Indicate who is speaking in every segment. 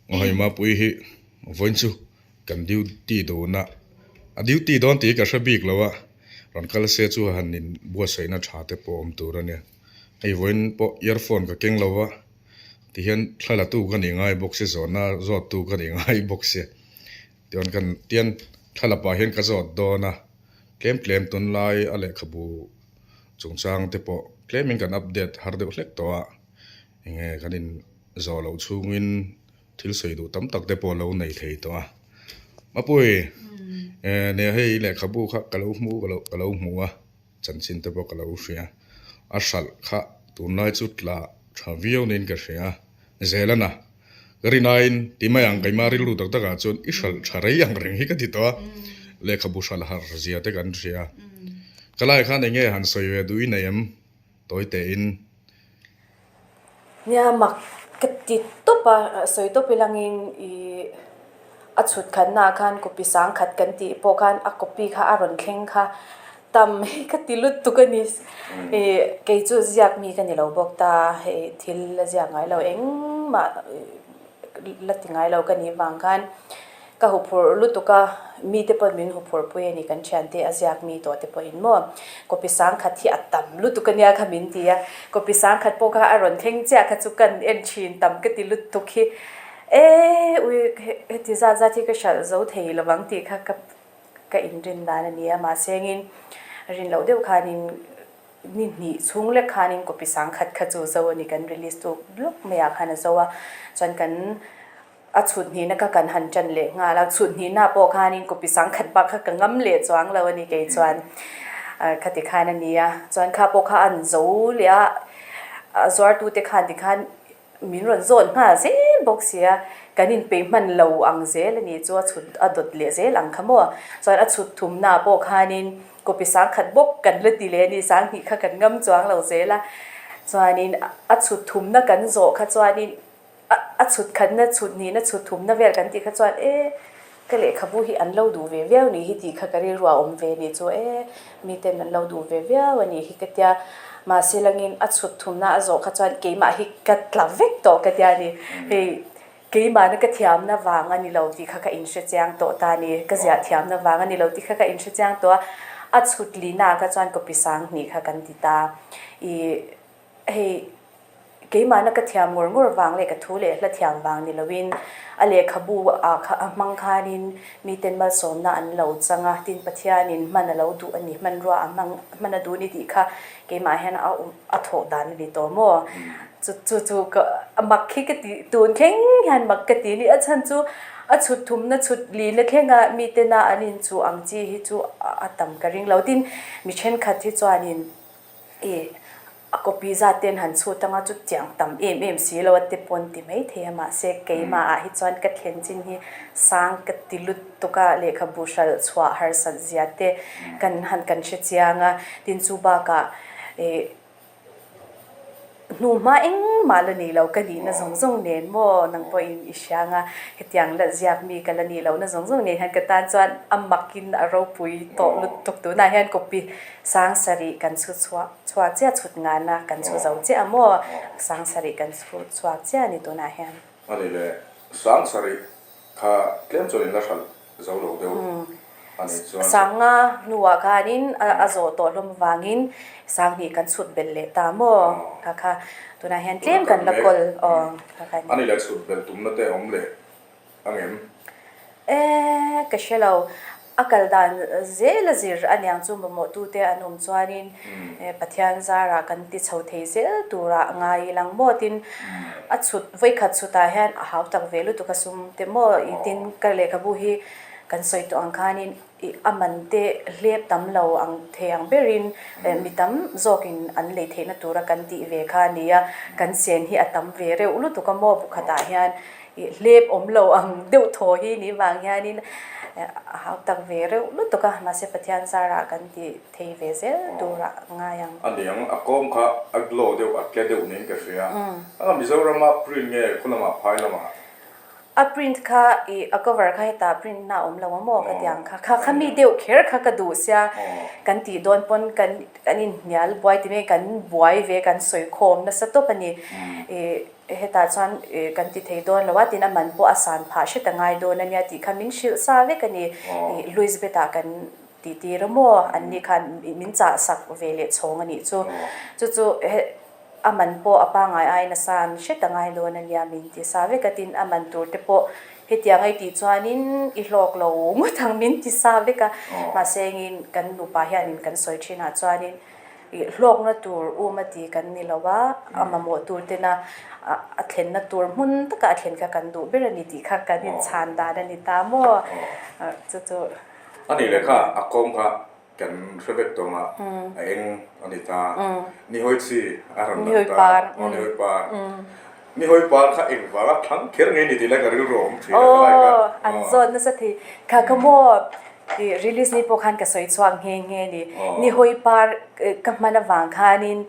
Speaker 1: Hei Mapui hi vawiin chu kan duty dawn a, a duty dawn tih hi ka hre bik lo a, rawn kal se chu han in buatsaihna tha te pawh awm tur a nia. Hei vawiin pawh earphone ka keng lo va, tihian thla la tu ka nih ngai bawk sia, zawhna zawt tu ka nih ngai bawk sia. Tichuan kan tian thla la pah hian ka zawt dawn a, tlem tlem tunlai a lehkhabu chungchang te pawh tlemin kan update har deuh hlek tawh a, enge kan in zawh loh chhungin thil sawi duh tam tak te pawh a lo nei thei tawh a. Mapui, nia hei lehkhabu kha ka lo hmu ka lo ka lo hmu a, chanchin te pawh ka lo hria. A hralh kha tunlai chu tla tha viau niin ka hria. Zelana, ka rinaiin ti mai ang keimah rilru tak takah chuan i hralh tha rei ang reng hi ka ti tawh a, lehkhabu hralh harh zia te kan hria. Ka lai khan enge han sawi ve duh i nei em? Tawi tein.
Speaker 2: Nia mak ka ti tawp a, sawi tawp ilangin ih a chhut khatnaah khan copy sang khat kan tih pawh khan a copy kha a rawn thleng kha tam hi ka ti lutuk a ni. Ih kei chu ziak mi ka ni lo bawk ta, hei thil la ziak ngai lo engmah la ti ngai lo ka nih vang khan Ka huphurh lutuk a, mite pawhin min huphurh pui a ni, kan thiante a ziak mi tawh te pawhin maw copy sang khat hi a tam lutuk a nia kha min ti a, copy sang khat pawh kha a rawn thleng chiah kha chu kan en thin tam ka ti lutuk hi e ui heti zat zat hi ka hralh zo thei lo vang tih kha ka ka inrin dan a ni a, mahse engin rin loh deuh khanin ni hnih chhung lek khanin copy sang khat kha chu zo a ni, kan release tu lawk maiah khan a zo a, chuan kan. A chhut hnihna kha kan han ṭan leh nghal a, chhut hnihna pawh khanin copy sang khat bak kha ka ngam leh chuang lo a ni kei chuan khati khan a ni a, chuan kha pawh kha an zo leh a, a zuartute khan tikhan min rawn zawn nghal zel bawk si a, kan inpeih hman lo ang zel a ni chu a chhut a dawt leh zel ang kha maw, chuan a chhut thumna pawh khanin copy sang khat bawk kan la ti leh a ni, sang hnih kha kan ngam chuang lo zel a, chuanin a chhut thumna kan zawh kha chuanin. A chhut khatna, chhut nihna, chhut thumna vel kan tih kha chuan e ka lehkhabu hi an lo duh ve viau nih hi tih kha ka rilru a awm ve nih chu e miten an lo duh ve viau a nih hi ka tia. Mahse langin a chhut thumna a zawh kha chuan keimah hi ka tla vek tawh ka tia ni. Hei keimahna ka thiamna vang a ni lo tih kha ka inhre chiang tawh ta a ni. Ka ziah thiamna vang a ni lo tih kha ka inhre chiang tawh a. A chhut lina kha chuan copy sang hnih kha kan ti ta. Ih hei. Keimahna ka thiam ngawr ngawr vang leh ka thu leh hla thiam vang ni loin a lehkhabu ah kha a hmang khanin miten malsawmna an lo chang a, tin Pathianin hman a lo duh a ni, hmanrua a hmang hman a duh a ni tih kha keimah hian a awm a thawh dan a ni tawh maw? Chu chu chu ka a mak hi ka ti tun thleng hian mak ka ti a ni, a chhan chu a chhut thumna chhut lihna thlenga mitena an inchuh ang chi hi chu a tam ka ring lo, tin mi thenkhat hi chuanin I a copy zat ten han chhut anga chu chiang tam em em si lo a te pawn ti mai thei a mahse keimah ah hi chuan ka thlen chin hi sang ka ti lutuk a lehkhabu hralh chhuah harsat zia te kan han kan hre chiang a tin chu bakah ih hnuhma engmah la ni lo ka nihna zawng zawng nen maw nang pawhin i hria anga hetiang la ziak mi ka la nih lohna zawng zawng nen hian ka tan chuan a makin a ropui tawh lutuk tunah hian copy Sang sarih kan chhu chhuah chhuak chiah chhut ngana kan chhu zo chiah a maw? Sang sarih kan chhu chhuak chiah a ni tunah hian.
Speaker 1: A ni le, sang sarih kha tlem chuan in la hralh zo lo deuh a nih chuan.
Speaker 2: Sang nga hnuah khanin a zawh tawh hlawm avangin sang hnih kan chhut belh leh ta maw? Kha kha tunah hian tlem kan la kawl aw kha kha a ni.
Speaker 1: A ni le, chhut belh tumna te a awm leh A ngem?
Speaker 2: E, ka hre lo. A kal dan zel a zir a niang chu mamawhtute an awm chuanin Pathian zarah kan ti chho thei zel turah ngai ilang maw tin a chhut vawikhat chhutah hian a hau tak ve lutuk a sum te maw i tin ka lehkhabu hi kan sawi tawh ang khanin i a man te hlep tam lo ang thei ang berin mi tam zawkin an lei theihna tura kan tih ve kha a ni a, kan sen hi a tam ve reuh lutuk a maw bukhatah hian Ih hlep awm lo ang deuh thaw hi ni vang hianin a hau tak ve reuh lutuk a, mahse Pathian zarah kan ti thei ve zel turah ngai ang.
Speaker 1: A niang, a kawm kha a glow deuh, a tle deuh niin ka hria. A Mizorama print nge khulamah phai lamah?
Speaker 2: A print kha ih a cover kha hetah print na awm lo a maw ka ti ang kha, kha kha mi deuh kher kha ka duh sia kan tih dawn pawn kan kan inhnial buai ti mai kan buai ve kan sawi khawm nasa tawp a ni. Ih. Hetah chuan kan ti thei dawn lo a, tin a man pawh a san phah hret a ngai dawn a nia tih kha min hrilh sa vek a ni. Louisbeth-ah kan ti tir a maw? An ni khan min chah sak ve leh chhawng a nih chu. Chu chu a man pawh a pangngai aiin a san hret a ngai dawn a nia min ti sa vek a, tin a man tur te pawh hetiang a i tih chuanin i hlawk lo ngawt ang min ti sa vek a. Mahse engin kan nupa hianin kan sawi thinah chuanin Ih hlawkna tur um a ti kan ni lo a, a mamawh tur tena a thlenna tur hmun taka a thlen kha kan duh ber a ni tih kha kan inchhan dan a ni ta maw? Chu chu.
Speaker 1: A nih leh kha a kawng kha kan hre vek tawng a, a eng a ni ta. Nihawi chi a rawn lang ta. Aw nihawi par. Nihawi par kha engvanga thlang kher ngei ni tih lai ka rilru a awm thin a ka lai kha.
Speaker 2: Aw an zawt nasa thei. Kha kha maw Ih release ni pawh khan ka sawi chhuak nghe nghe ni. Ni hawi par ka hman avang khanin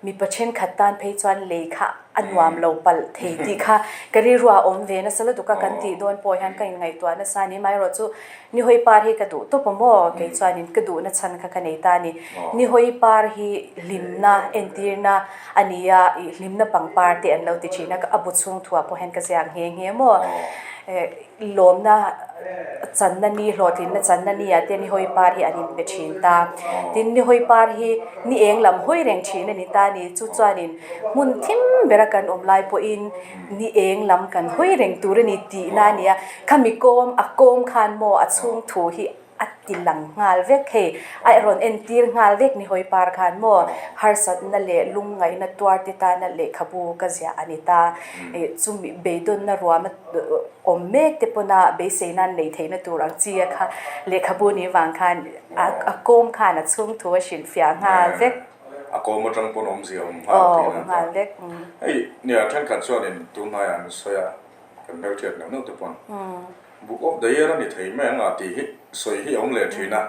Speaker 2: mipa thenkhat tan phei chuan lei kha a nuam lo palh thei tih kha ka rilru ah awm ve nasa lutuk a kan tih dawn pawh hian ka inngaihtuah nasa a ni. Amaherawh chu ni hawi par hi ka duh tawp a maw? Kei chuanin ka duhna chhan kha ka nei ta a ni. Ni hawi par hi hlimna entirna a ni a, ih hlimna pangpar te an lo ti thin a, a bu chhung thuah pawh hian ka ziak nghe nghe maw? Lawmna channa ni, hlawhtlinna channa ni ah te Nihawi par hi an inpe thin ta. Tin, Nihawi par hi ni eng lam hawi reng thin a ni ta a ni. Chu chuanin hmun thim bera kan awm lai pawhin ni eng lam kan hawi reng tur a ni tihna a ni a. Khami kawm, a kawm khan maw a chhung thu hi a ti lang nghal vek hei. A rawn entir nghal vek Nihawi par khan maw harsatna leh lungngaihna tuar te tana lehkhabu ka ziah a ni ta. Chumi beidawnna ruam a awm mek te pawna beisei nan nei theihna tur ang chi a kha lehkhabu ni vang khan a kawm khan a chhung thu a hrilhfiah nghal vek.
Speaker 1: A kawm atang pawn awmzia a awm nghal tih a ni ta. Hei nia thenkhat chuanin tunhnaiah an sawi a, kan hmelhriat neuh neuh te pawn Book of the Year a ni thei mai ang a tih hi sawi hi a awm leh thin a,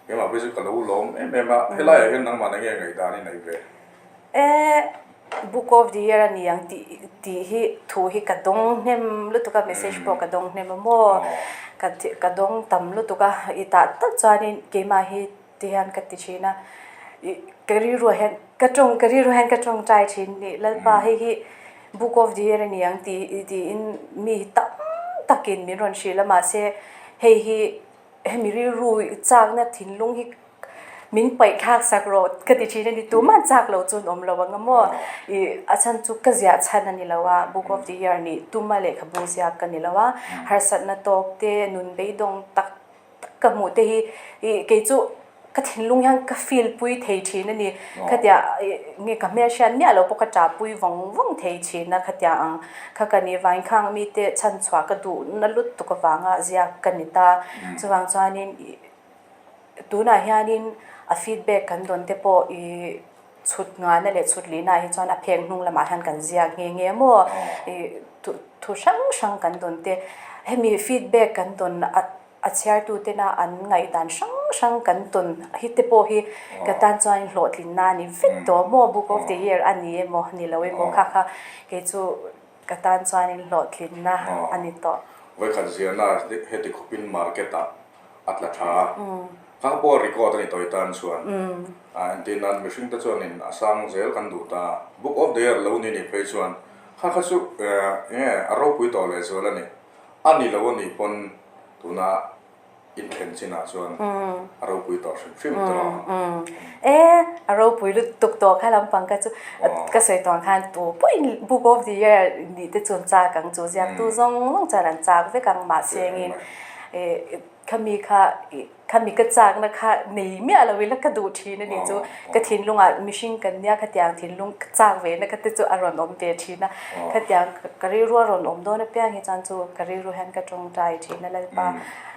Speaker 1: keimah phei chu ka lo lawm em em a, helaiah hian nangmah enge ngaihdan i neih ve?
Speaker 2: E, Book of the Year a ni ang tih tih hi thu hi ka dawng hnem lutuk a, message pawh ka dawng hnem a maw? Ka ka dawng tam lutuk a, i tah tak chuanin keimah hi ti hian ka ti thin a, ih ka rilruah hian ka tawng ka rilruah hian ka tawngtai thin ni Lalpa hei hi Book of the Year a ni ang tih tiin mi tam takin min rawn hrilh a mahse hei hi hemi rilru chakna thinlung hi min paih thlak sak rawh ka ti thin a ni tumah chak lo chu an awm lo ang a maw ih a chhan chu ka ziah chhan a ni lo a Book of the Year nih tuma lehkhabu ziak ka ni lo a harsatna tawk te nun beidawng tak tak ka hmuh te hi ih kei chu ka thinlung hian ka feel pui thei thin a ni khatia ih nge ka hmelhriat miah lo pawh ka tah pui vawng vawng thei thin a khatia ang kha ka nih vangin khang mite chhanchhuah ka duh na lutuk avanga ziak ka ni ta chuvang chuanin ih tunah hianin a feedback kan dawn te pawh ih chhut nghahna leh chhut lihnaah hi chuan a phek hnung lamah hian kan ziak nghe nghe maw ih thu hrang hrang kan dawn te hemi feedback kan dawn a a chhiartu tena an ngaihdan hrang hrang kan tawn hi te pawh hi ka tan chuan hlawhtlinna a ni vek tawh maw book of the year a ni emaw ni lo emaw kha kha kei chu ka tan chuanin hlawhtlinna a ni tawh.
Speaker 1: Vawikhat ziahna heti khawpin market ah a tla tha a, kha pawh record a ni tawh i tan chuan a entir nan mihring te chuanin a sang zel kan duh ta a, book of the year lo ni nih phei chuan kha kha chu enge a ropui tawh leh zual a ni, a ni lo a nih pawn tuna inthlen chinah chuan a ropui tawh hrim hrim tawh a.
Speaker 2: E a ropui lutuk tawh kha lampang kha chu ka sawi tawh ang khan tu pawhin book of the year nih te chuan chak ang chu ziaktu zawng zawng chuan an chak vek ang mahse engin Khami kha khami ka chakna kha nei miah lo ila ka duh thin a ni chu ka thinlungah mihring kan nia khatiang thinlung ka chak ve na kha te chu a rawn awm ve thin a khatiang ka rilru a rawn awm dawn apiang hi chuan chu ka rilru hian ka tawngtai thin a Lalpa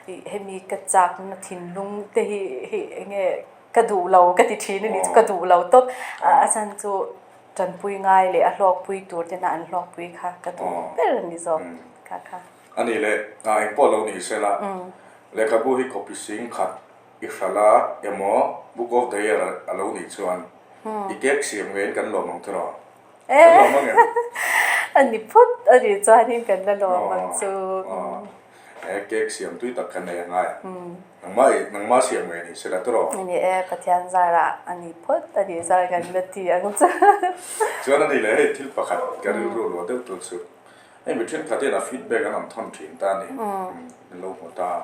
Speaker 2: ih hemi ka chakna thinlung te hi hi enge ka duh lo ka ti thin a ni chu ka duh lo tawp a chhan chu tanpui ngai leh a hlawkpui tur tena an hlawkpui kha ka duh ber a ni zawk kha kha.
Speaker 1: A nih leh, a eng pawh lo ni sela, lehkhabu hi copy sing khat i hralh a emaw Book of the Year a lo nih chuan i cake siam ngeiin kan lawm ang tiraw? Kan lawm ang em?
Speaker 2: A ni phawt a nih chuanin kan la lawm ang chu.
Speaker 1: He cake siam tui tak kha nei a ngai a. Nangmah i, nangmah siam ngei ni sela tawh.
Speaker 2: Ni e, Pathian zarah a ni phawt a nih zar kan la ti ang chu.
Speaker 1: Chuan a ni leh hei thil pakhat ka rilru luah deuh tur chu hei mi thenkhat hian a feedback an rawn thawn thin ta a ni. Min lo hmu ta.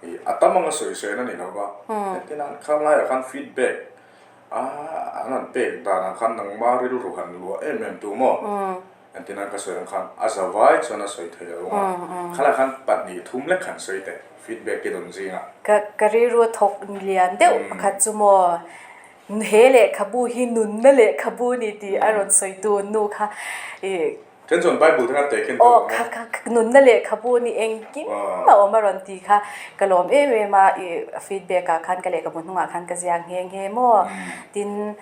Speaker 1: I a tam anga sawi sawi a ni lo va. Engtin an khang laiah khan feedback a an rawn pek danah khan nangmah rilru han luah em em tu maw? Entina ka sawi ang khan a za vai chuan a sawi thei lo a, khalai khan pahnih thum lek han sawi teh feedback i rawn zing a.
Speaker 2: Ka ka rilru thawk lian deuh pakhat chu maw he lehkhabu hi nunna lehkhabu ni tih a rawn sawi tu nu kha ih.
Speaker 1: Then chuan Bible te khan tehkhin deuh
Speaker 2: Aw kha kha nunna lehkhabu ni engkim a awm a rawn ti kha ka lawm em em a ih feedback ah khan ka lehkhabu hnungah khan ka ziak nghe nghe maw tin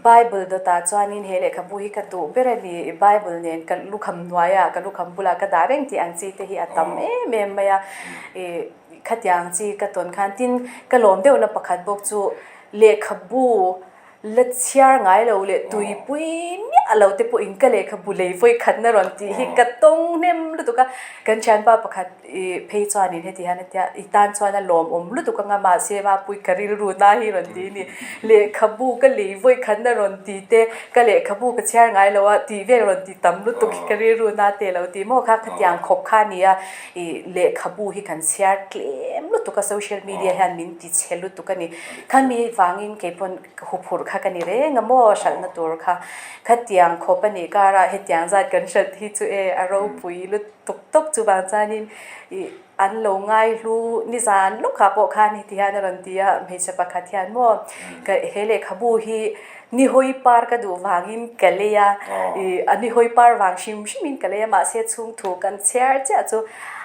Speaker 2: Bible dawtah chuanin he lehkhabu hi ka duh ber a ni. Bible nen ka lukham hnuaiah, ka lukham bulah ka dah reng tih ang chi te hi a tam em em mai a. Ih khatiang chi ka tawn khan tin ka lawm deuhna pakhat bawk chu lehkhabu la chhiar ngai lo leh tuipui miah lo te pawhin ka lehkhabu lei vawi khatna rawn tih hi ka tawng hnem lutuk a. Kan thianpa pakhat ih phei chuanin heti hian a tia, i tan chuan a lawmawm lutuk anga mahse mapui ka rilru na hi rawn ti a ni. Lehkhabu ka lei vawi khatna rawn ti te, ka lehkhabu ka chhiar ngai lo a tih vel rawn ti tam lutuk hi ka rilru na te lo ti maw kha khatiang khawp kha a ni a, ih lehkhabu hi kan chhiar tlem lutuk a social media hian min ti chhe lutuk a ni. Khami vangin keipawn huphurh kha ka ni reng a maw hralhna tur kha khatiang khawp a nih karah hetiang zat kan hralh hi chu e a ropui lutuk. Tawk tawk chu vang chuanin ih an lo ngai hlu nizan lawkah pawh khan heti hian a rawn ti a, hmeichhe pakhat hian maw ka he lehkhabu hi nihawi par ka duh vangin ka lei a, ih a nihawi par vang hrim hrimin ka lei a mahse chhung thu kan chhiar chiah chu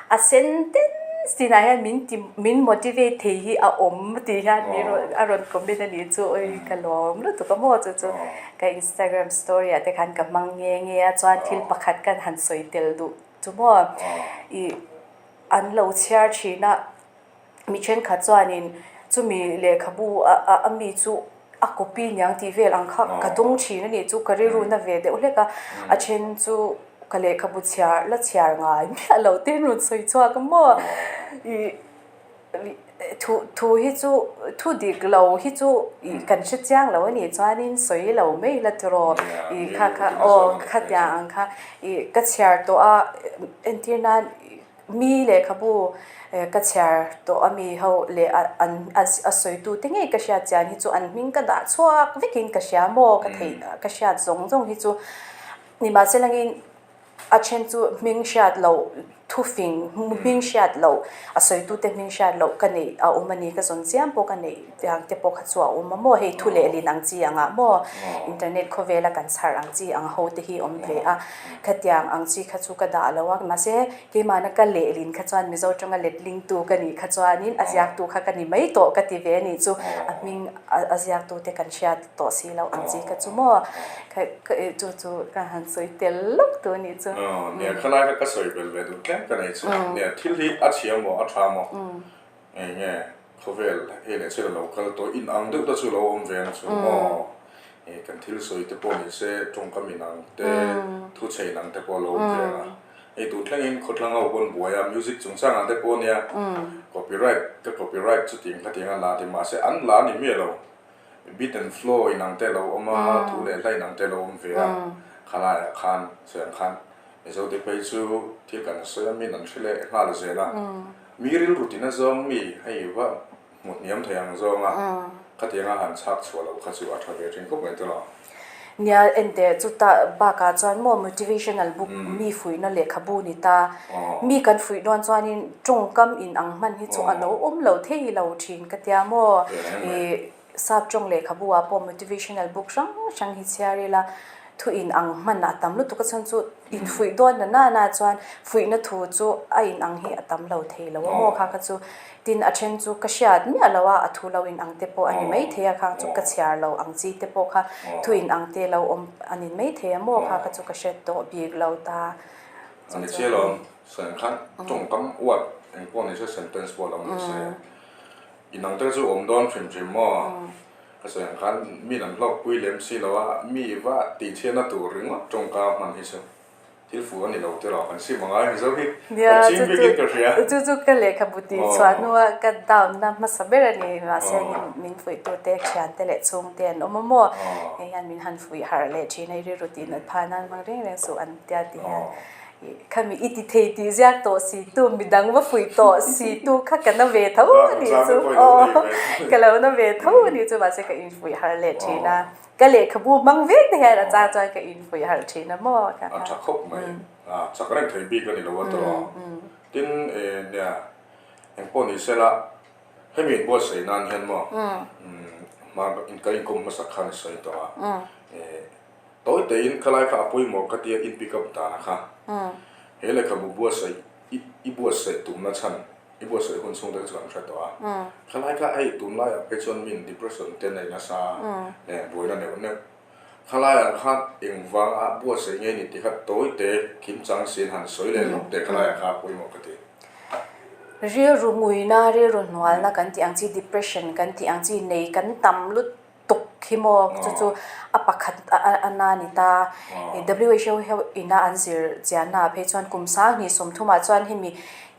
Speaker 2: a sentence tinah hian min ti min motivate thei hi a awm tih hian min rawn a rawn comment a nih chu awi ka lawm lutuk a maw chu chu. Ka Instagram story ah te khan ka hmang nge nge a chuan thil pakhat kan han sawi tel duh chu maw ih an lo chhiar thin a mi thenkhat chuanin chumi lehkhabu a a a mi chu a copy niang tih vel ang kha ka dawng thin a nih chu ka rilru na ve deuh hlek a a then chu ka lehkhabu chhiar la chhiar ngai miah lo te an rawn sawi chhuak a maw ih. Thu thu hi chu thu dik lo hi chu ih kan hre chiang lo a nih chuanin sawi lo mai la tiraw ih kha kha aw khatiang ang kha ih ka chhiar tawh a entir nan mi lehkhabu ka chhiar tawh a mi ho leh an a sawi tu te ngei ka hriat chian hi chu an hming ka dah chhuak vekin ka hria maw ka theih ka hriat zawng zawng hi chu nimahselangin A then chu hming hriat loh thufing hming hriat loh a sawitute hming hriat loh ka neih a awm a ni ka zawn chiam pawh ka neih ang te pawh kha chu a awm a maw hei thu lehlin ang chi angah maw internet khawvela kan chhar ang chi ang ho te hi awm ve a khatiang ang chi kha chu ka dah lo a mahse keimahna ka lehlin kha chuan Mizo tanga letling tu ka nih kha chuanin a ziaktu kha ka ni mai tawh ka ti ve a nih chu a hming a ziaktute kan hriat tawh si loh ang chi kha chu maw Chu chu ka han sawi tel lawk tu a nih chu.
Speaker 1: Nia khalai kha ka sawi belh ve duh tlem ka nei chu. Nia thil hi a chhia maw a tha maw eng nge khawvel hei leh chhel a lo kal tawh in ang deuh te chu lo awm ve ang chu maw kan thil sawi te pawh ni se tawngkam in ang te thu chhe in ang te pawh a lo awm ve ang a. Hei tun thlengin khawthlang ho pawn buai a music chungchang ah te pawh nia copyright ka copyright chutiang khatiang a la ti mahse an la ni miah lo. Beat and flow inang te lo awm a, thu leh hla inang te lo awm ve a, khalaiah khan sawi ang khan Mizote phei chu thil kan sawi a min an hre leh nghal zel a, mi rilru tina zawng mi hei va hmu hniam thei ang zawng a, khatianga han chhak chhuah loh kha chu a tha ve thin khawp mai tawh.
Speaker 2: Nia enteh chutah bakah chuan maw motivational book mi fuihna lehkhabu ni ta, mi kan fuih dawn chuanin tawngkam in ang hman hi chu a lo awm lo thei lo thin ka tia maw ih sap tawng lehkhabu ah pawh motivational book hrang hrang hi chhiar ila thu in ang hman a tam lutuk a chhan chu infuih dawn na na na chuan fuihna thu chu a in ang hi a tam lo thei lo a maw kha kha chu Tin, a then chu ka hriat miah lo a, a thu lo in ang te pawh a ni maithei a, khang chu ka chhiar lo ang chi te pawh kha thu in ang te lo awm a ni maithei a maw kha kha chu ka hre tawh bik lo ta.
Speaker 1: A ni chiah lo, sawi khan tawngkam uat eng pawh ni se sentence pawh lo ni se in ang te chu awm dawn hrim hrim maw? Ka sawi ang khan mi an hlawkpui lem si lo a, mi va tihchhiatna tur ringawt tawngka hman hi chu. Thil fuh a ni lo tiraw kan sim angai Mizo hi kan ching bik in ka hria.
Speaker 2: Chu chu ka lehkhabu tih chhuah hnua ka down na hmasa ber a ni. Mahse min fuihtute thiante leh chhungte an awm a maw? Hei hian min han fuih harh leh thin a, i rilru tih nat phah nan hmang reng reng suh an tia ti hian khami i ti thei tih ziak tawh si tu midang va fuih tawh si tu kha ka na ve tho a nih chu aw ka lo na ve tho a nih chu mahse ka infuih harh leh thin a. Ka lehkhabu hmang vek te hian a chang chuan ka infuih harh thin a maw ka
Speaker 1: A tha khawp mai. A chak reng thei bik a ni lo a tawh. Tin nia engpawh ni sela hemi inbuatsaih nan hian maw hma ka inkawm hmasak khan i sawi tawh a. Tawi teiin khalai kha a pawimawh ka tia in pick up dana kha he lehkhabu buatsaih i buatsaih tumna chhan I buatsaih hun chhung te chu kan hre tawh a, khalai kha hei tunlaiah phei chuan min depression te nei nasa leh buaina neuh neuh. Khalaiah khan engvanga buatsaih nge ni tih kha tawi te kim chang sin han sawi leh lawk teh khalaiah kha pawimawh ka ti.
Speaker 2: Rilru nguina, rilru hnualna kan tih ang chi, depression kan tih ang chi nei kan tam lut tuk hi maw chu chu a pakhat a na ni ta. WHO ho ina an zir chianna ah phei chuan kum sanghnih sawmthumah chuan hemi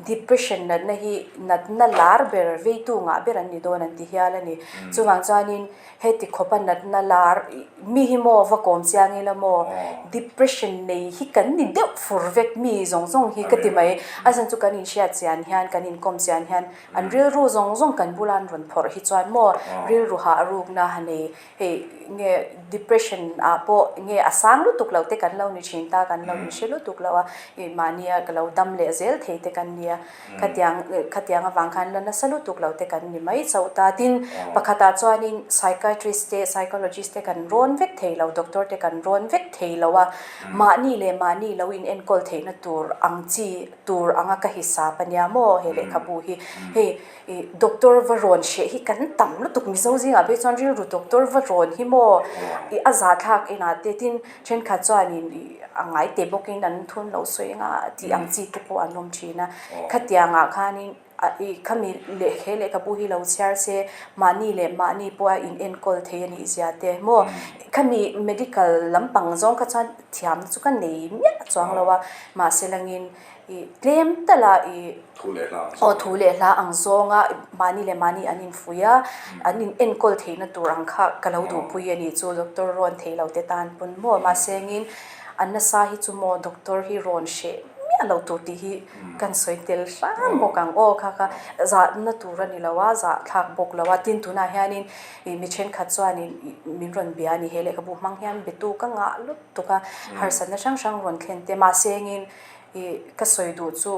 Speaker 2: depression natna hi natna lar ber veitu ngah ber an ni dawn an ti hial a ni. Chuvang chuanin heti khawpa natna lar mi hi maw va kawm chiang ila maw depression nei hi kan ni deuh fur vek mi zawng zawng hi ka ti mai. A chhan chu kan inhriat chian hian kan inkawm chian hian An rilru zawng zawng kan bula an rawn phawrh hi chuan maw rilru hah rukna ha nei hei nge depression ah pawh nge a sang lutuk loh te kan lo ni thin ta kan lo inhre lutuk lo a ih mahnia ka lo dam leh zel thei te kan nia khatiang khatiang avang khan la nasa lutuk loh te kan ni mai chauh ta tin pakhatah chuanin psychiatrist te psychologist te kan rawn vek thei lo doctor te kan rawn vek thei lo a mahni leh mahni lo in enkawl theihna tur ang chi tur anga ka hisap a nia maw he lehkhabu hi hei ih doctor va rawn hreh hi kan tam lutuk mizo zingah phei chuan rilru doctor va rawn hi maw ih a zahthlak enah te tin thenkhat chuanin ih a ngai teh bawkin an thun lo sawi anga tih ang chi te pawh an awm thin a khatiangah khanin a ih khami leh he lehkhabu hi lo chhiar se mahni leh mahni pawh a in enkawl thei a nih zia te maw khami medical lampang zawng kha chuan thiamna chu ka nei miah chuang lo a mahse langin ih tlem tala ih
Speaker 1: Thu leh hla ang
Speaker 2: aw thu leh hla ang zawnga mahni leh mahni an infuih a an in enkawl theihna tur ang kha ka lo duhpui a nih chu doctor rawn thei lo te tan pawn maw mahse angin an nasa hi chu maw doctor hi rawn hreh miah lo tur tih hi kan sawi tel hram bawk ang aw kha kha zahna tur a ni lo a zahthlak bawk lo a tin tunah hianin ih mi thenkhat chuanin ih min rawn bia a ni he lehkhabu hmang hian betu ka ngah lut tuk a harsatna hrang hrang rawn thlen te mahse engin ih ka sawi duh chu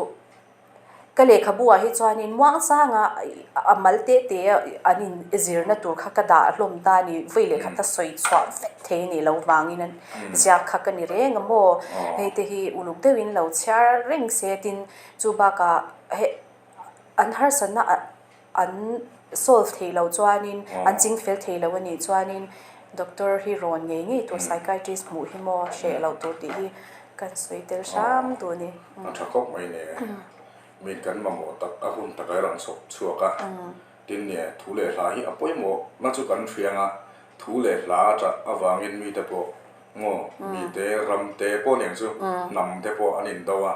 Speaker 2: ka lehkhabu ah hi chuanin muang sanga a mal te te a an in zirna tur kha ka dah hlawm ta a ni vawi lehkhat a sawi chhuah vek thei a nih loh vangin an ziak kha ka ni reng a maw hei te hi uluk deuhin lo chhiar reng se tin chu bakah heh an harsatna ah An solve theih loh chuanin, an ching fel thei lo a nih chuanin doctor hi rawn ngei ngei tur, psychiatrist hmuh hi maw hreh loh tur tih hi kan sawi tel hram tur a ni.
Speaker 1: A tha khawp mai nia, mi kan mamawh tak a hun taka i rawn chhawp chhuak a, tin nia thu leh hla hi a pawimawh na chu kan hriang a, thu leh hla a avangin mite pawh ngaw mite ram te pawh nen chu hnam te pawh an indo a,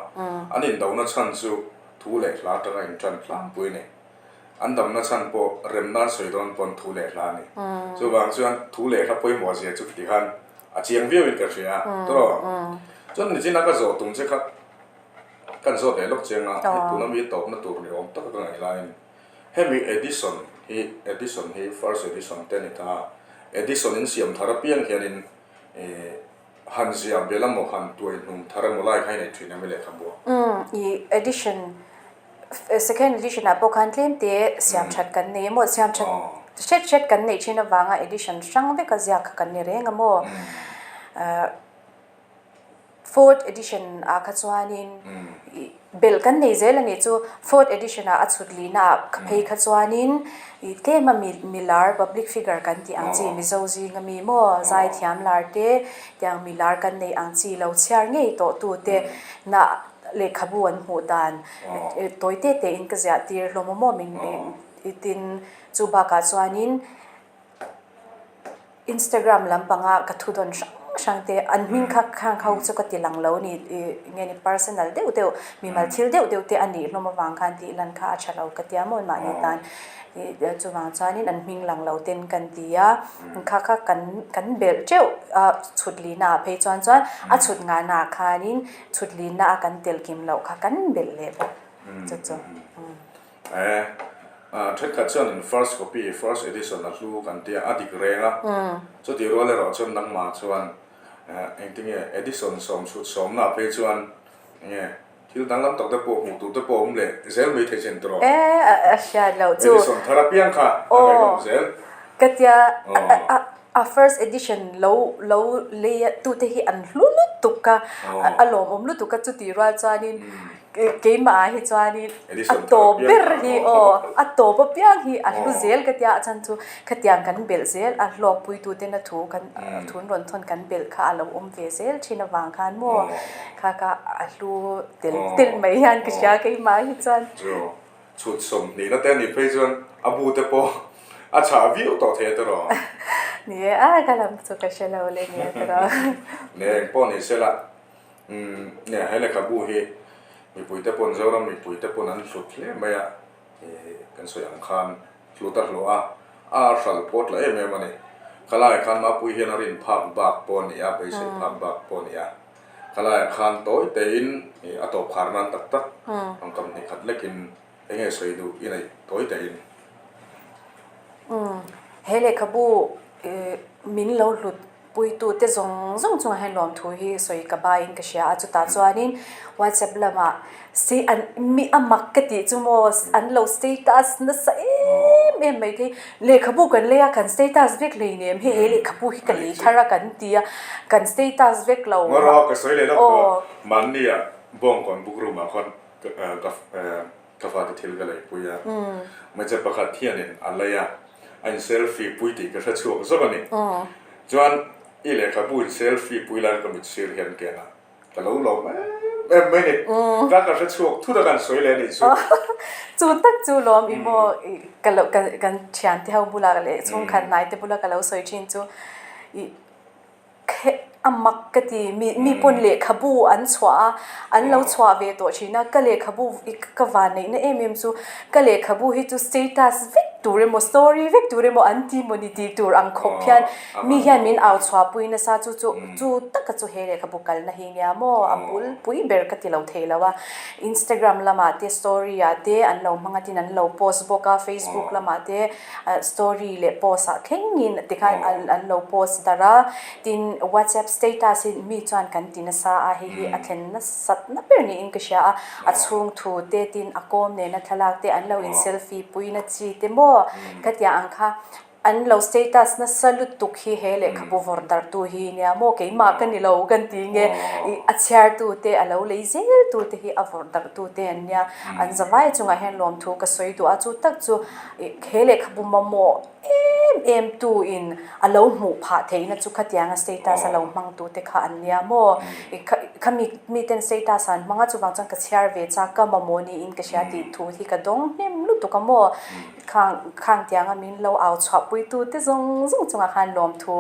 Speaker 1: an indona chhan chu Thu leh hla atanga inṭan tlangpui a ni. An damna chhan pawh rem nan sawi dawn pawn thu leh hla a ni. Chuvang chuan thu leh hla pawimawh zia chu ti khan a chiang viauin ka hria a, tawrh. Chuan nichina ka zawh tum che kha kan zawt leh lawk chiang a, hei tuna mi tawpna tur ni awm taka ka ngaih laiin hemi edition hi edition hi first edition te a ni ta a, edition in siam thar apiang hianin ih Han ziah bel emaw han tuai hnum thar emaw lai kha i nei thin em i lehkhabu ah?
Speaker 2: Umm i edition second edition ah pawh khan tlem te siam that kan nei emaw siam that hret hret kan neih thin avanga edition hrang veka ziak kha kan ni reng a maw? Fourth edition ah kha chuanin ih Belh kan nei zel a nih chu fourth edition ah a chhut lihna ah phei kha chuanin ih tlem a mi milar public figure kan tih ang chi Mizo zing ami maw zaithiam lar te tiang milar kan neih ang chi lo chhiar ngei tawh tu te nah lehkhabu an hmuh dan tawi te te in ka ziah tir hlawm a maw min tin chu bakah chuanin Instagram lampanga ka thu dawn hrang. hrang te an hming kha khang ho chu ka ti lang lo a ni ih nge ni personal deuh deuh mimal thil deuh deuh te a nih hlawm avang khan tih lan kha a tha lo ka tia maw mahni tan ih chuvang chuanin an hming lang lo ten kan ti a kha kha kan kan belh teuh a chhut lihna ah phei chuan chuan a chhut nghahna ah khanin chhut lihna a kan tel kim loh kha kan belh leh bawk chu chu.
Speaker 1: E, thenkhat chuanin first copy, first edition a hlu kan tia a dik reng a, chutih rual erawh chuan nangmah chuan engtinge edition sawmchhut sawmna phei chuan enge thil danglam tak te pawh hmuh tur te pawh a awm leh zel mai thei chin tawh.
Speaker 2: E, a hriat loh chu.
Speaker 1: Edition thar apiang kha a ngaihnawm zel.
Speaker 2: Ka tia a first edition lo lo lei tute hi an hlu lutuk a, a lawmawm lutuk a chutih rual chuanin Keimah ah hi chuanin a tawp ber hi aw a tawp apiang hi a hlu zel ka tia a chhan chu khatiang kan belh zel a hlawkpuitu tena thu kan thun rawn thawn kan belh kha a lo awm ve zel thin avang khan maw kha kha a hlu tel tel mai hian ka hria keimah hi chuan.
Speaker 1: Chu chhut sawmhnihna te anih phei chuan a bu te pawh a chhah viau tawh thei a tiraw?
Speaker 2: Ni e a ka lam chu ka hre lo le ni a tiraw?
Speaker 1: Ni e engpawh ni sela Umm nia he lehkhabu hi mipuite pawn Zoram mipuite pawn an hlut hle mai a, ih kan sawi ang khan hlut a hlawh a, a hral pawt la em em a ni. Khalaiah khan Mapui hian a rin phak bak pawh a ni a, beisei phak bak pawh a ni a. Khalaiah khan tawi tein ih a tawp khar nan tak tak ang kam hnih khat lekin eng nge sawi duh i neih tawi tein.
Speaker 2: Umm he lehkhabu ih min lo hlut Puitute zawng zawng chungah hian lawmthu hi sawi ka baiin ka hria a, chutah chuanin WhatsApp lamah si an mi a mak ka tih chu maw an lo status nasa em em mai thei, lehkhabu kan lei a kan status vek hleinem hei he lehkhabu hi ka lei thar a kan ti a, kan status vek lo.
Speaker 1: Ngaw ka sawi leh lawk tawh, mahnia Bawngkawn book room ah khawn ka Ka fate thil ka leipui a, hmeichhe pakhat hianin a lei a, a in selfie pui tih ka hre chhuak zawk a ni. Chuan i lehkhabu in selfie pui lai ka mit sir hian ken a, ka lo lawm em em mai ni. Ka ka hre chhuak thut a kan sawi leh a nih chu.
Speaker 2: Chu tak chu lawm i maw ka lo kan thiante ho bulah leh chhungkhat hnaite bula ka lo sawi thin chu i A mak ka ti, mi mi pawn lehkhabu an chhuah a, an lo chhuah ve tawh thin a, ka lehkhabu ka van neihna em em chu ka lehkhabu hi chu status vek tur emaw story vek tur emaw an ti mawni tih tur ang khawp hian mi hian min au chhuah pui nasa chu chu chu taka chu he lehkhabu kalna hi nia maw a bul pui ber ka ti lo thei lo a, Instagram lamah te story ah te an lo hmang a tin an lo post bawk a, Facebook lamah te. Story leh post ah thlengin tikhan an lo post darh a, tin WhatsApp status hi mi chuan kan ti nasa a, hei hi a thlen nasat na ber niin ka hria a, a chhung thu te tin a kawm nena thlalak te an lo in selfie pui na chi te maw khatiang ang kha an lo status nasa lutuk hi he lehkhabu vawr darh tu hi nia maw keimah ka ni lo kan ti nge ih a chhiar tu te a lo lei zel tu te hi a vawrh darh tu te an nia an zavai chungah hian lawmthu ka sawi duh a chu tak chu He lehkhabu mamawh em em tu in a lo hmuh phah theihna chu khatianga status a lo hmang tu te kha an nia maw? Kha mi mi ten status an hmang a chuvang chuan ka chhiar ve chak ka mamawh niin ka hria tih thu hi ka dawng hnem lutuk a maw? Khang khang tianga min lo au chhuah pui tu te zawng zawng chungah khan lawmthu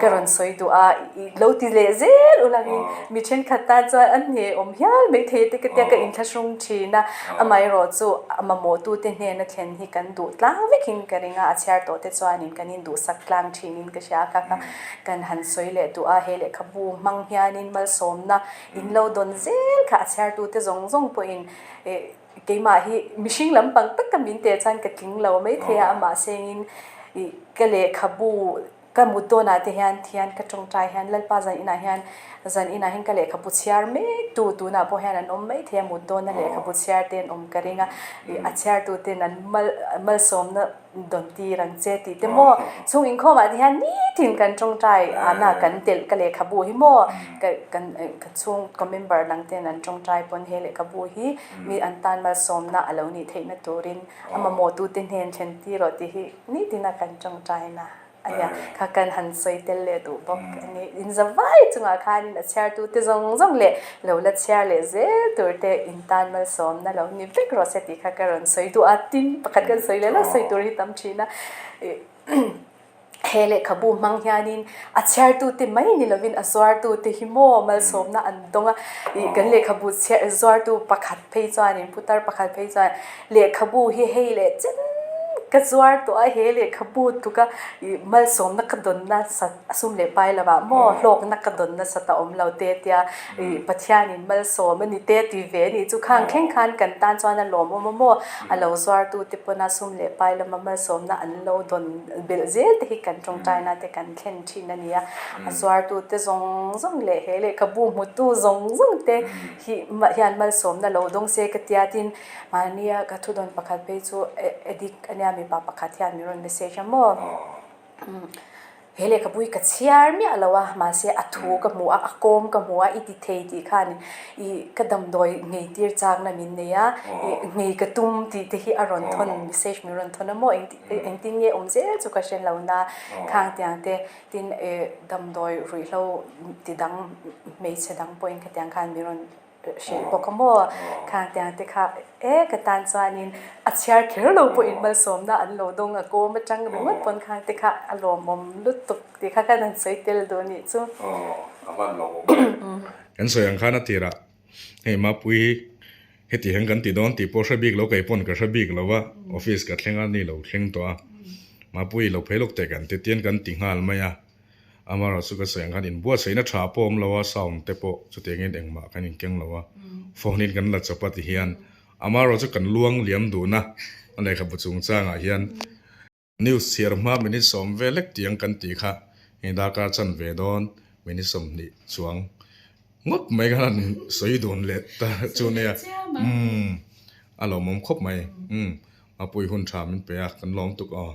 Speaker 2: ka rawn sawi duh a i lo ti leh zel ulangin mi thenkhat tan chuan an hne awm hial mai thei te ka tia ka inthlahrung thin a amaherawh chu a mamawh tu te hnena thlen hi kan duh tlang vekin ka ring a a chhiar tawh te chuanin kan induhsak tlang thinin ka hria a kha kha kan han sawi leh duh a he lehkhabu hmang hianin malsawmna in lo dawn zel kha a chhiar tu te zawng zawng pawhin ih keimah hi mihring lampang taka min teh chuan ka tling lo maithei a amah sengin ih ka lehkhabu Ka mut dawnah te hian thian ka tawngtai hian Lalpa zan inah hian zan inah hian ka lehkhabu chhiar mek tu tunah pawh hian an awm mai thei a mut dawna lehkhabu chhiar te an awm ka ring a ih a chhiar tu ten an mal malsawmna dawn tir ang che tih te maw chhung inkhawmah te hian nitin kan tawngtai ana kan telh ka lehkhabu hi maw ka kan ka chhung ka member dang ten an tawngtai pawn he lehkhabu hi mi an tan malsawmna a lo nih theihna turin a mamawh tute hnen thlen tir rawh tih hi nitina kan tawngtaina a nia. Kha kan han sawi tel leh duh bawk a ni. In za vai chungah khanin a chhiartute zawng zawng leh lo la chhiar leh zel tur te in tan malsawmna lo ni vek rawh se tih kha ka rawn sawi duh a. Tin, pakhat kan sawi leh lo sawi tur hi tam thin a. He lehkhabu hmang hianin a chhiartute mai ni lovin a zuartute hi maw malsawmna an dawng a, ih kan lehkhabu chhiar zuartu pakhat phei chuanin putar pakhat phei chuan lehkhabu hi hei leh chen ka zuar tawh a, he lehkhabu tuka ih malsawmna ka dawn nasa a sum leh pai lovah maw hlawkna ka dawn nasa ta awm lo te tia ih Pathianin malsawm a ni te ti ve a nih chu khang thleng khan kan tan chuan a lawmawm a maw a lo zuartute pawna sum leh pai lama malsawmna an lo dawn belh zel te hi kan tawngtaina te kan thlen thin a ni a, a zuartute zawng zawng leh he lehkhabu hmutu zawng zawng te hi hian malsawmna lo dawng se ka tia tin mahnia ka thudawn pakhat phei chu addict a nia mipa pakhat hian min rawn message a maw. He lehkhabu hi ka chhiar miah lo a, mahse a thu ka hmu a, a kawm ka hmu a, i ti thei tih khan ih ka damdawi nghei tir chakna min nei a, ih nghei ka tum tih te hi a rawn thawn message min rawn thawn a maw engtin nge awm zel chu ka hre lo na khang tiang te tin ih damdawi ruihhlo ti dang hmeichhe dang pawhin khatiang khan min rawn hrilh bawk a maw? Khang tiang te kha e ka tan chuanin a chhiar kher lo pawhin malsawmna an lo dawng a kawm atang ringawt pawn khang te kha a lawmawm lutuk tih kha khan an sawi tel duh anih chu.
Speaker 1: Aw a hman lawmawm e. Kan sawi ang khan a tirah hei Mapui heti hian kan ti dawn tih pawh hre bik lo kei pawn ka hre bik lo a office ka thleng a ni lo thleng tawh a Mapui lo phei lawk teh kan ti tian kan ti nghal mai a. Amaherawhchu chu ka sawi ang khan inbuatsaihna tha pawh awm lo a, sound te pawh chutiangin engmah kan inkeng lo a, phone in kan la chawp a ti hian amaherawhchu chu kan luang liam duhna a lehkhabu chungchangah hian news chhiar hma minute sawm vel lek tiang kan tih kha hei darkar chan ve dawn minute 20 chuang ngawt mai khan an sawi dun leh ta chu nia umm a lawmawm khawp mai umm a pui hun tha min pe a kan lawm tuk aw.